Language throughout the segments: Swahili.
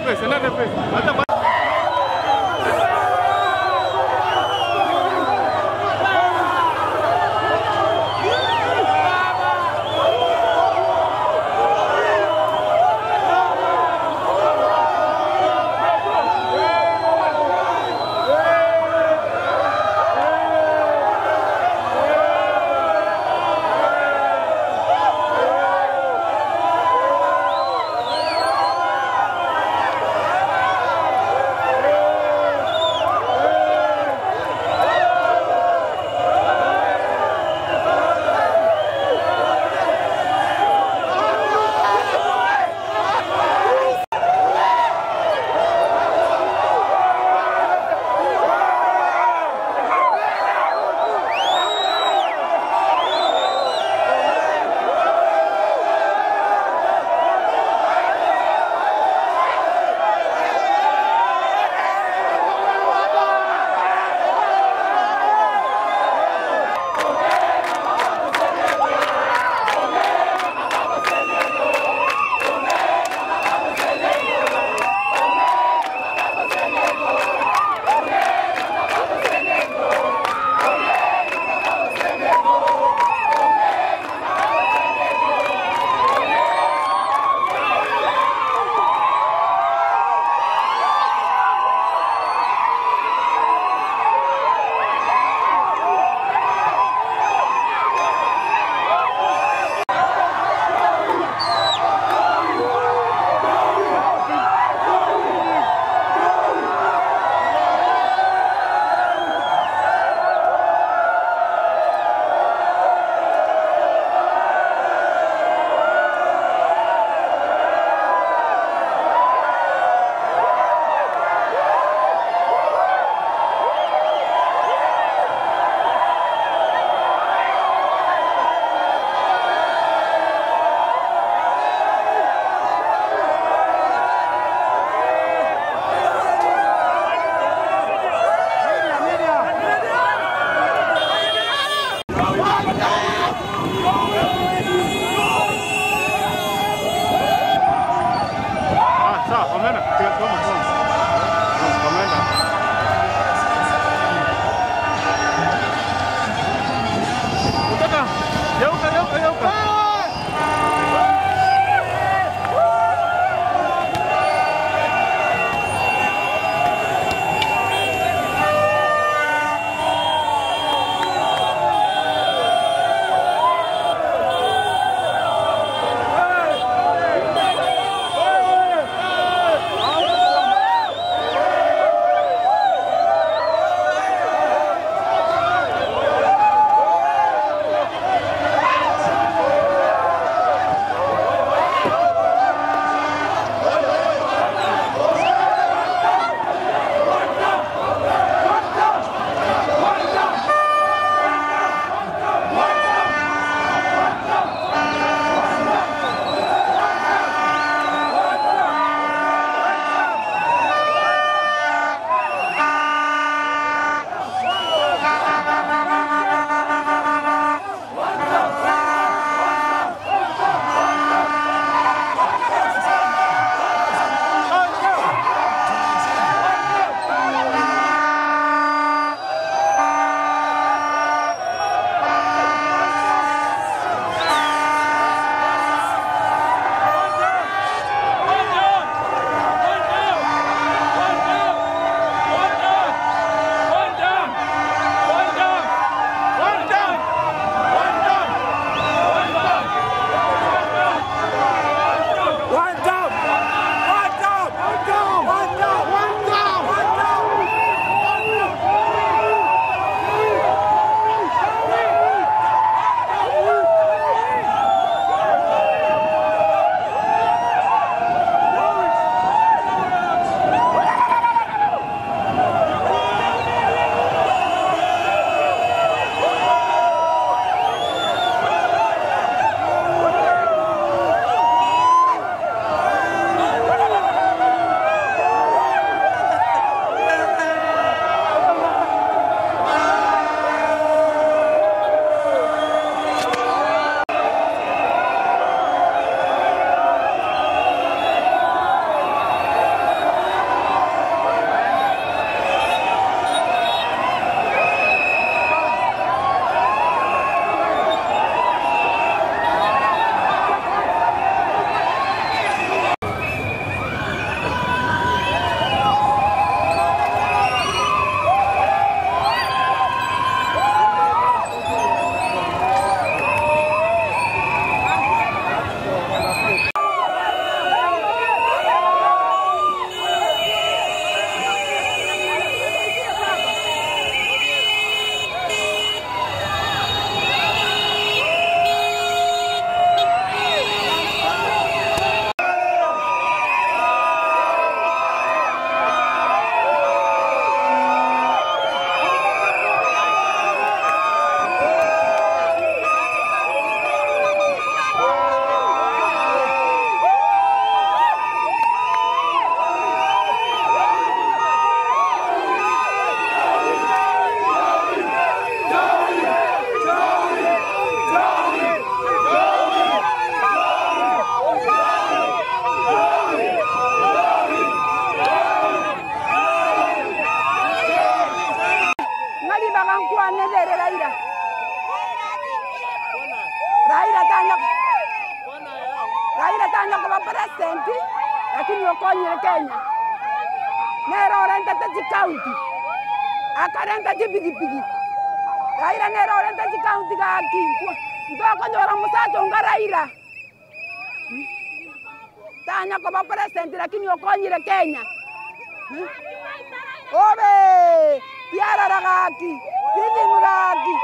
Pesa, nenda pesa. Hata Raila tanya kuba president lakini okonyire Kenya. Nero orentete chikaunti. Akarenta chipigipigi. Raila nero orenta chikaunti gaki. Ndokonyora musacha unga Raila. Tanya kuba president lakini okonyire Kenya. Obe! Tiara ragaki. Tili muraki.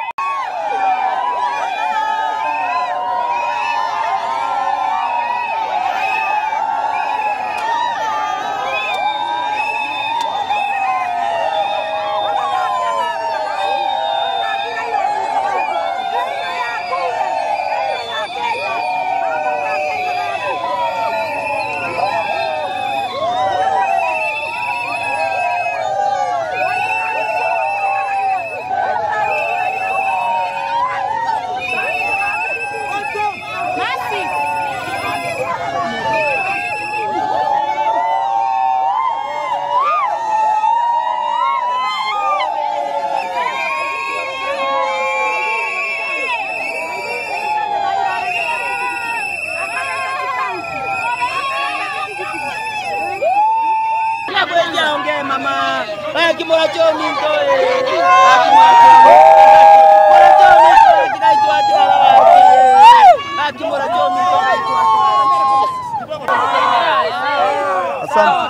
Asante.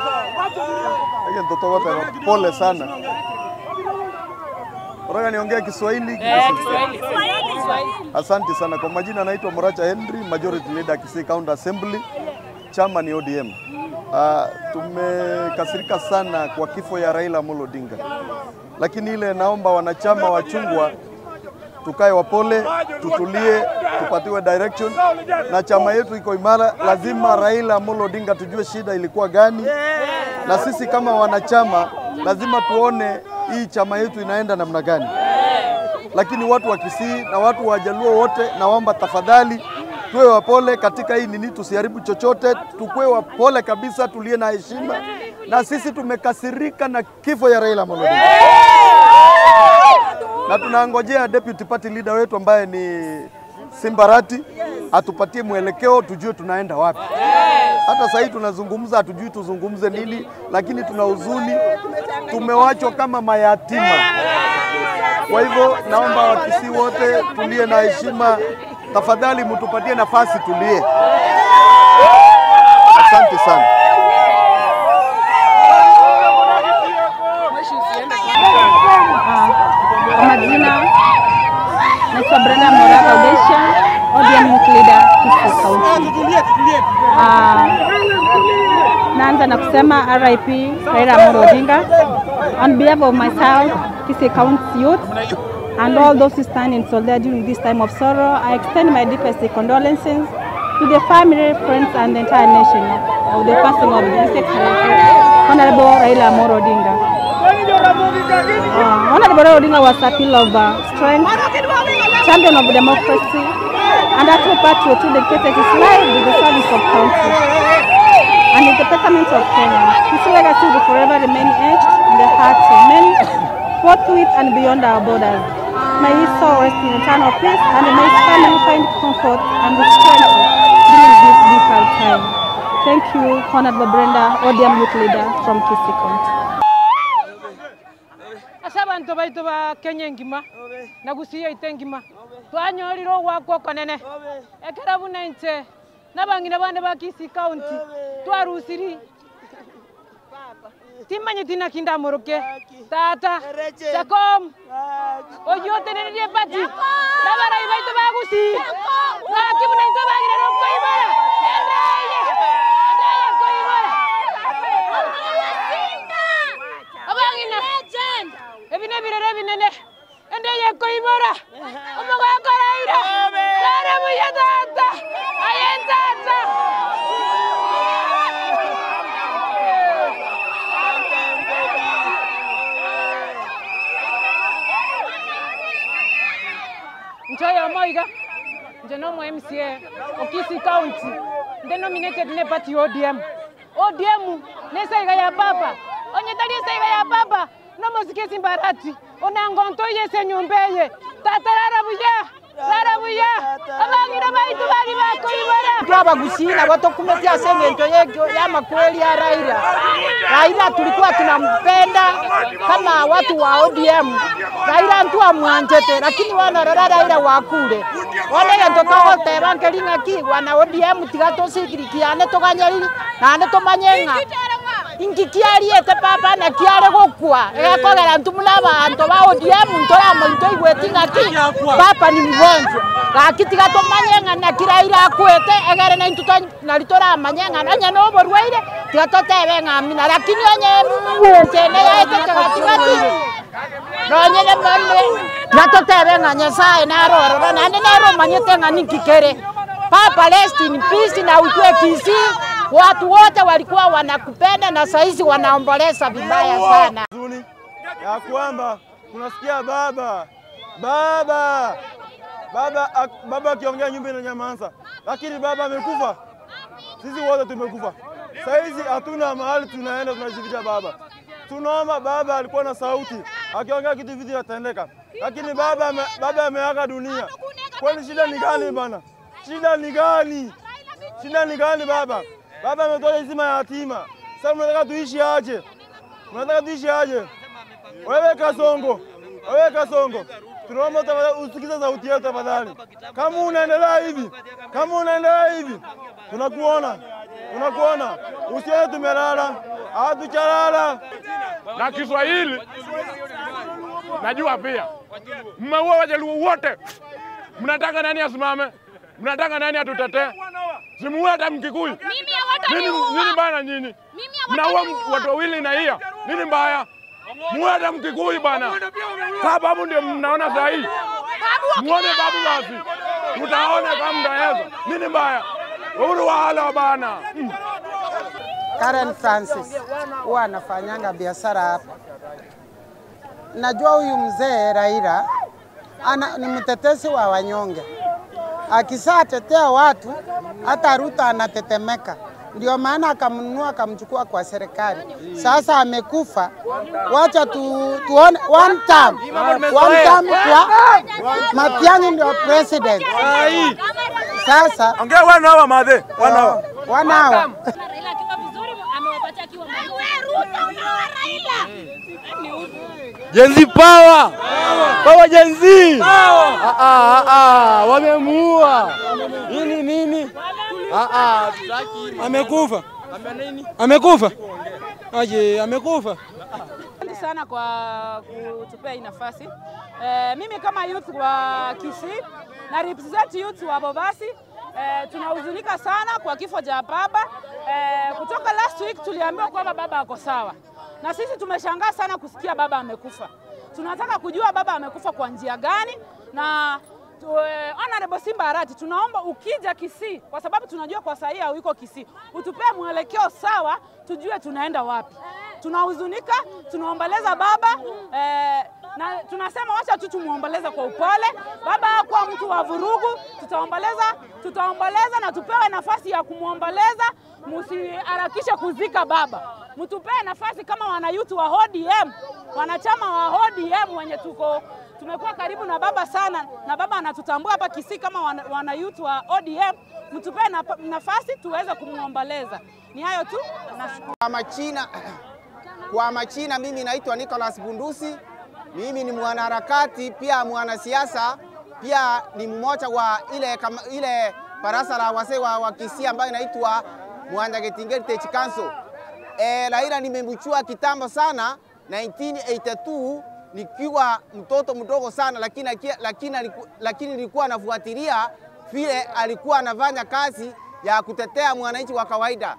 Pole sana. Unataka niongee Kiswahili? Kiswahili. Asante sana. Kwa majina naitwa Moracha Henry, Majority Leader Kisii County Assembly, chama ni ODM. Tumekasirika sana kwa kifo ya Raila Amolo Odinga. Lakini ile naomba wanachama wa chungwa tukae wapole, tutulie, tupatiwe direction na chama yetu iko imara. Lazima Raila Amolo Odinga tujue shida ilikuwa gani. Na sisi kama wanachama lazima tuone hii chama yetu inaenda namna gani. Lakini watu wa Kisii na watu wa Jaluo wote naomba tafadhali tuwe wapole katika hii nini, tusiharibu chochote, tukue wapole kabisa, tulie na heshima. Na sisi tumekasirika na kifo ya Raila Amolo Odinga. Na tunangojea deputy party leader wetu ambaye ni Simbarati atupatie mwelekeo, tujue tunaenda wapi. Hata sasa hivi tunazungumza hatujui tuzungumze nini, lakini tuna huzuni, tumewachwa kama mayatima. Kwa hivyo naomba Wakisii wote tulie na heshima, tafadhali mtupatie nafasi tulie. Asante sana. Kwa majina naitwa Brenda Moraka Odesha, ODM Youth Leader Kisii County. Naanza na kusema RIP Raila Amolo Odinga. On behalf of myself, Kisii County Youth, and all those who stand in solidarity during this time of sorrow, I extend my deepest condolences to the family, friends, and the entire nation of the passing of His Excellency Honorable Raila Amolo Odinga. Honorable Raila Odinga was a pillar of strength, champion of democracy, and a true patriot who dedicated his life to the service of country and in the betterment of Kenya. His legacy will forever remain etched in the hearts of many, forthwith and beyond our borders. May his soul rest in eternal peace, and may his family find comfort and strength during this difficult time. Thank you, Honorable Brenda, ODM Youth Leader from Kisii County. Abantu baitu ba Kenya ngima na Gusii ite ngima twanyoriro gwakwa konene ekerabu nente nabangina bande ba Kisii County twarusiri timanye tina kinda moroke tata Jakom oyote nerie pati nabarai baitu ba Gusii ngakibu nente bagira koibara endaye endaye koibara abangina ebine birere binene endeye koibora omugaka Raila rara buya tata ayen tata Nchoyo moiga nje no MCA Kisii County nde nominated ne party ODM ODM ne saiga ya papa onyetali saiga ya papa nomosike Simbarati onangonto yese nyumbeye tata rara buya abangira Abagusii watokumetia sengento ya makweli ya Raila. Raila tulikuwa tunampenda kama watu wa ODM. Raila ntu amwanjete lakini wana Raila wakule. Wana ntoto wote bankelinga ki wana ODM tigatosirikiane toganyari na ane tomanyenga. Ingikiariete papa na kiare gokwa egakogera ntumuna bantu ba ODM ntora moito igwetinga ki papa ni mgonjwa gakitiga tomanyenga na kiraira akwete egere na intu naritora manyenga anya no borwaire tiga totebe ng'amina lakini onye chene yaete gatigati no nyene mame natotebe ng'a Nyasaye narorora nande nero manyete ng'a nikikere. Papa rest in peace na ukue Kisii. Watu wote walikuwa wanakupenda na saizi wanaomboleza vibaya sana. Huzuni ya kwamba tunasikia baba akiongea nyumba inanyamaza, lakini baba amekufa. Sisi wote tumekufa. Saizi hatuna mahali tunaenda, tunajificha baba. Tunaomba baba alikuwa na sauti, akiongea kitu vitu yatendeka. Lakini baba ameaga dunia. Kwani shida ni gani bana? Shida ni gani? Shida ni gani baba? Baba ametoa heshima ya yatima. Sasa mnataka tuishi aje? Mnataka tuishi aje? Wewe Kasongo, wewe Kasongo, tunaomba tafadhali usikize sauti yetu tafadhali. Kama unaendelea hivi, tunakuona. Tunakuona. Usione tumelala, hatuchalala. Na Kiswahili najua pia. Mmeua Wajaluo wote. Mnataka nani asimame? Mnataka nani atutetee? Simuue hata Mkikuyu. Nini bana nyinyi? Mnaua watu wawili na hiyo. Nini mbaya? Muue hata Mkikuyu bana. Sababu ndio mnaona saa hii. Muone babu basi. Mtaona kama mtaweza. Nini mbaya? Uhuru wahala bana. Karen Francis huwa anafanyanga biashara hapa. Najua huyu mzee Raila ni mtetezi wa wanyonge. Akishatetea watu hata Ruto anatetemeka. Ndio maana akamnunua akamchukua kwa serikali. Sasa amekufa. Wacha tuone one term. One term kwa Matiang'i ndio president. Sasa ongea 1 hour madhe. 1 hour. 1 hour. Raila akiwa vizuri amewapatia akiwa Wewe Ruto unawa Raila. Gen Z power. Power Gen Z. Wamemuua. Nini nini? Amekufa. Amekufa. Aje, amekufa. Asante sana kwa kutupea hii nafasi. Mimi kama youth wa Kisii na represent youth wa Bobasi, tunahuzunika sana kwa kifo cha baba. Kutoka last week tuliambiwa kwamba baba ako sawa. Na sisi tumeshangaa sana kusikia baba amekufa. Tunataka kujua baba amekufa kwa njia gani na Honorable Simba Arati, tunaomba ukija Kisii, kwa sababu tunajua kwa sahihi yuko Kisii, utupee mwelekeo sawa, tujue tunaenda wapi. Tunahuzunika, tunaomboleza baba, na tunasema wacha tu tumuomboleze kwa upole. Baba hakuwa mtu wa vurugu, tutaomboleza na tupewe nafasi ya kumuomboleza. Msiharakishe kuzika baba. Mtupee nafasi kama wanayutu wa ODM, wanachama wa ODM wenye tuko tumekuwa karibu na baba sana na baba anatutambua hapa Kisii kama wanayutu wa ODM. Mtupee nafasi tuweze kumuomboleza. Ni hayo tu, nashukuru. Kwa Machina mimi naitwa Nicholas Bundusi. Mimi ni mwanaharakati pia mwanasiasa, pia ni mmoja wa ile baraza la wazee wa Kisii ambayo inaitwa Mwanyagetinge Heritage Council. Raila nimemjua kitambo sana 1982 nikiwa mtoto mdogo sana, lakini nilikuwa nafuatilia vile alikuwa anafanya kazi ya kutetea mwananchi wa kawaida.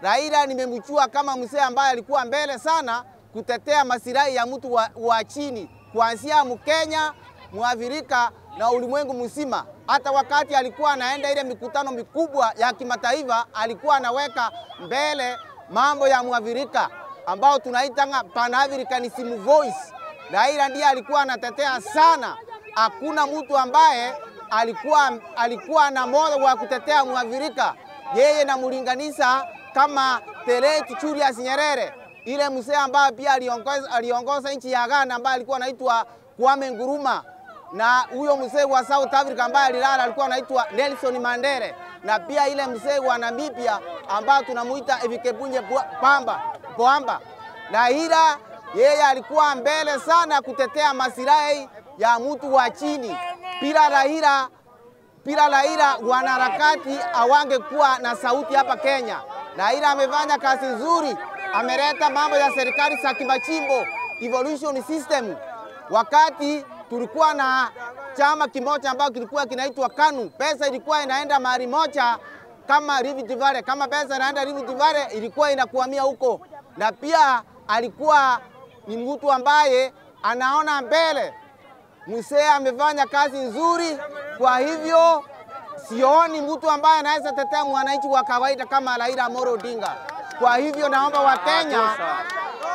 Raila nimemjua kama mzee ambaye alikuwa mbele sana kutetea masilahi ya mtu wa chini, kuanzia Mkenya, Mwafrika na ulimwengu mzima. Hata wakati alikuwa anaenda ile mikutano mikubwa ya kimataifa, alikuwa anaweka mbele mambo ya Mwafrika ambao tunaitanga Pan-Africanism voice. Raila ndiye alikuwa anatetea sana. Hakuna mtu ambaye alikuwa na moyo wa kutetea Mwafrika. Yeye namulinganisha kama Tereti Julius Nyerere, ile mzee ambaye pia aliongoza nchi ya Ghana ambaye alikuwa anaitwa Kwame Nkrumah. na huyo mzee wa South Africa ambaye alilala alikuwa anaitwa Nelson Mandela, na pia ile mzee wa Namibia ambaye tunamuita Hifikepunye Pohamba. Raila yeye alikuwa mbele sana kutetea masilahi ya mtu wa chini. Bila Raila wanaharakati hawangekuwa na sauti hapa Kenya. Raila amefanya kazi nzuri, ameleta mambo ya serikali za kimachimbo, devolution system. Wakati tulikuwa na chama kimoja ambacho kilikuwa kinaitwa KANU, pesa ilikuwa inaenda mahali moja kama Rift Valley, kama pesa inaenda Rift Valley ilikuwa inakuhamia huko. Na pia alikuwa ni mtu ambaye anaona mbele. Mzee amefanya kazi nzuri, kwa hivyo sioni mtu ambaye anaweza tetea mwananchi wa kawaida kama Raila Amolo Odinga. Kwa hivyo naomba Wakenya